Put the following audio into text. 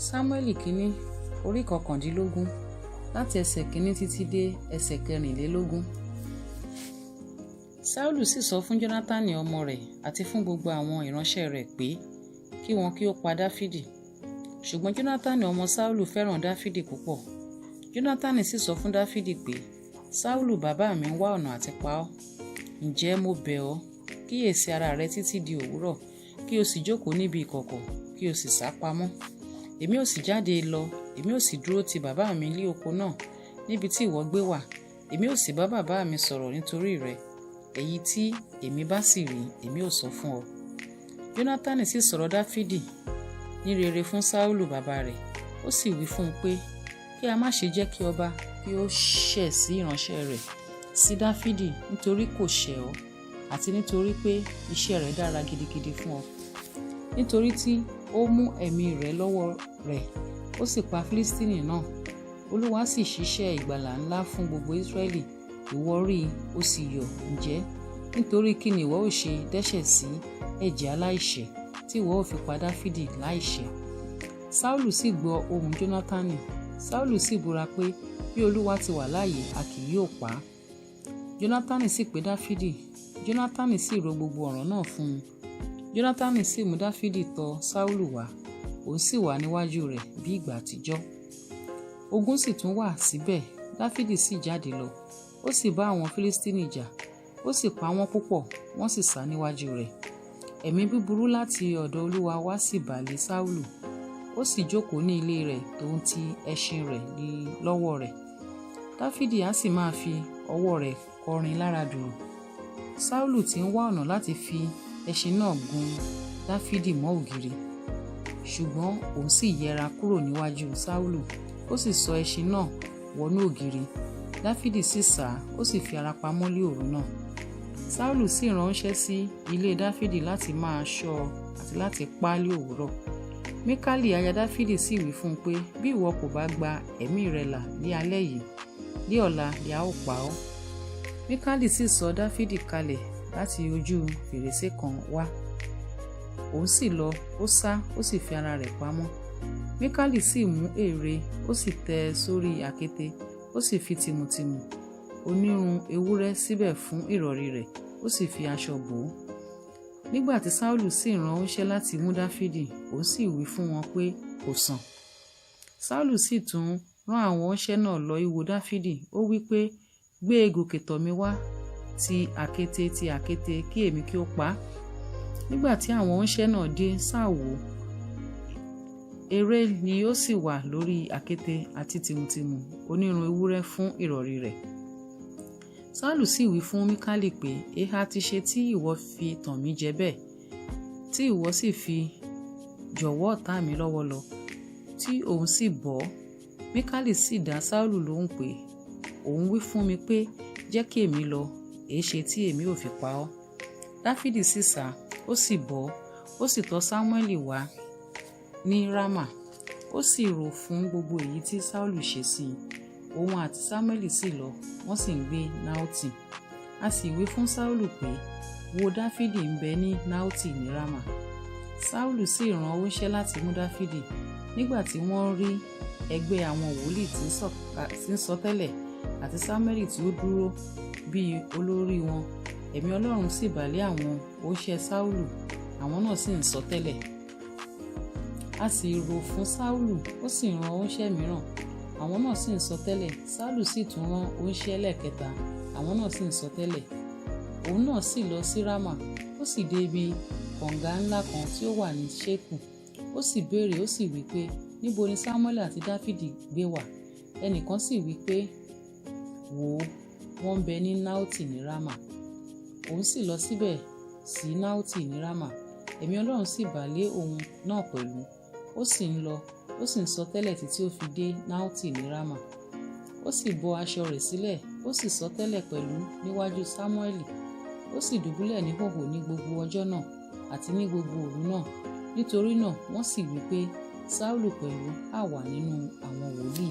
Sámúẹ́lì kínní orí 19 láti ẹsẹ̀ kínní títí dé ẹsẹ̀ 24. Sáúlù sì sọ fún Jónátánì ọmọ rẹ̀ àti fún gbogbo àwọn ìránṣẹ́ rẹ̀ pé kí wọn kí ó pa Dáfídì. Ṣùgbọ́n Jónátánì ọmọ Sáúlù fẹ́ràn Dáfídì púpọ̀. Jónátánì sì sọ fún Dáfídì pé, Sáúlù bàbá mi ń wá ọ̀nà àti pa ọ́. Ǹjẹ́ mo bẹ̀ ọ́, kíyèsí ara rẹ títí di òwúrọ̀, kí o sì jókòó níbi ìkọ̀kọ̀, kí o sì sá pamọ́. Èmi ó sì jáde lọ, èmi ó sì dúró ti bàbá mi lí oko náà, níbi tí ìwọ gbé wà. Èmi ó sì bá bàbá mi sọ̀rọ̀ nítorí rẹ. Èyí tí èmi bá sì rí, èmi ó sọ fún ọ. Jónátánì sì sọ̀rọ̀ Dáfídì ní rere fún Sáúlù bàbá rẹ̀. Ó sì wí fún un pé, kí a má ṣe jẹ́ kí ọba kí ó ṣẹ̀ sí ìránṣẹ́ rẹ̀, sí Dáfídì, nítorí kò ṣẹ̀ ọ́, àti nítorí pé iṣẹ́ rẹ̀ dára gidigidi fún ọ. Nítorí tí ó mú ẹ̀mí rẹ̀ lọ́wọ́ rẹ̀, ó sì pa Filistini náà. Olúwa sì ṣiṣẹ́ ìgbàlà ńlá fún gbogbo Israẹli. Ìwọ rí i, ó sì yọ̀. Ǹjẹ́ nítorí kí ni ìwọ ó ṣe dẹ́ṣẹ̀ sí ẹ̀jẹ̀ aláìṣẹ̀ tí ìwọ ó fi pa Dáfídì láìṣẹ̀? Sáúlù sì gbọ́ ohùn Jónátánì. Sáúlù sì búra pé, bí Olúwa ti wà láàyè, a kì yóò pa á. Jónátánì sì pè Dáfídì. Jónátánì sì rò gbogbo ọ̀rọ̀ náà fún un. Jónátánì sì mú Dáfídì tọ̀ Sáúlù wá, òun sì wà níwájú rẹ̀ bí ìgbà àtijọ́. Ogun sì tún wà síbẹ̀. Dáfídì sì jáde lọ, ó sì bá àwọn Filistini jà, ó sì pa wọ́n púpọ̀, wọ́n sì sá níwájú rẹ̀. Ẹ̀mí búburú láti ọ̀dọ̀ Olúwa wá sì bà lé Sáúlù. Ó sì jókòó ní ilé rẹ̀ tòun ti ẹṣin rẹ̀ lọ́wọ́ rẹ̀. Dáfídì á sì máa fi ọwọ́ rẹ̀ kọrin lára dùùrù. Sáúlù tí ń wá ọ̀nà láti fi ẹṣin náà gún Dáfídì mọ́ ògiri. Ṣùgbọ́n òun sì yẹra kúrò níwájú Sáúlù, ó sì sọ ẹṣin náà wọnú ògiri. Dáfídì sì sá, ó sì fi ara pamọ́ lé òru náà. Sáúlù sì ránṣẹ́ sí ilé Dáfídì láti máa ṣọ́ ọ àti láti pa á lé òwúrọ̀. Míkálì aya Dáfídì sì wí fún un pé, bí ìwọ kò bá gba ẹ̀mí rẹ là ní alẹ́ yìí, ní ọ̀la ni a ó pa ọ́. Míkálì sì sọ Dáfídì kalẹ̀ láti ojú fèrèsé kan wá. Òun sì lọ, ó sá, ó sì fi ara rẹ̀ pamọ́. Míkálì sì mú ère, ó sì tẹ́ ẹ sórí àkéte, ó sì fi tìmùtìmù onírun ewúrẹ́ síbẹ̀ fún ìrọ̀rí rẹ̀, ó sì fi aṣọ bò ó. Nígbà tí Sáúlù sì rán oníṣẹ́ láti mú Dáfídì, òun sì wí fún wọn pé kò sàn. Sáúlù sì tún rán àwọn oníṣẹ́ náà lọ ìwo Dáfídì, ó wí pé, gbé e gòkè tọ̀ mí wá ti àkéte ti àkéte kí èmi kí ó pa á. Nígbà tí àwọn oníṣẹ́ náà dé, sá wò ó, ère ni ó sì wà lórí àkéte àti tìmùtìmù onírun ewúrẹ́ fún ìrọ̀rí rẹ̀. Sáúlù sì wí fún Míkálì pé, èéha ti ṣe tí ìwọ fi tàn mí jẹ bẹ́ẹ̀, tí ìwọ sì fi jọ̀wọ́ ọ̀tá mi lọ́wọ́ lọ, tí òun sì bọ́. Míkálì sì dá Sáúlù lóhùn pé, òun wí fún mi pé, jẹ́ kí èmi lọ, èéṣe tí èmi ò fi pa ọ́. Dáfídì sì sá, ó sì bọ́, ó sì tọ̀ Sámúẹ́lì wá ní Rámà. Ó sì rò fún gbogbo èyí tí Sáúlù ṣe sí i. Òun àti Sámúẹ́lì sì lọ, wọ́n sì ń gbé Náótì. A sì wí fún Sáúlù pé, wo Dáfídì ń bẹ ní Náótì ní Rámà. Sáúlù sì rán oníṣẹ́ láti mú Dáfídì. Nígbà tí wọ́n rí ẹgbẹ́ àwọn wòlíì tí ń sọtẹ́lẹ̀ àti Sámúẹ́lì tí ó dúró bí olórí wọn, ẹ̀mí Ọlọ́run sì bà lé àwọn oníṣẹ́ Sáúlù, àwọn náà sì ń sọtẹ́lẹ̀. A sì rò fún Sáúlù, ó sì rán oníṣẹ́ mìíràn, àwọn náà sì ń sọtẹ́lẹ̀. Sáúlù sì tún rán oníṣẹ́ lẹ́ẹ̀kẹta, àwọn náà sì ń sọtẹ́lẹ̀. Òun náà sì lọ sí Rámà, ó sì dé ibi kànga ńlá kan tí ó wà ní Ṣékù. Ó sì béèrè, ó sì wí pé, níbo ni Sámúẹ́lì àti Dáfídì gbé wà? Ẹnìkan sì wí pé, wò ó, wọ́n ń bẹ ní Náótì ní Rámà. Òun sì lọ síbẹ̀ sí Náótì ní Rámà. Ẹ̀mí Ọlọ́run sì bà lé òun náà pẹ̀lú. Ó sì ń lọ, ó sì ń sọtẹ́lẹ̀ títí ó fi dé Náótì ní Rámà. Ó sì bọ́ aṣọ rẹ̀ sílẹ̀, ó sì sọtẹ́lẹ̀ pẹ̀lú níwájú Sámúẹ́lì. Ó sì dùbúlẹ̀ ní hòhò ní gbogbo ọjọ́ náà àti ní gbogbo òru náà. Nítorí náà wọ́n sì wí pé, Sáúlù pẹ̀lú á wà nínú àwọn wòlíì.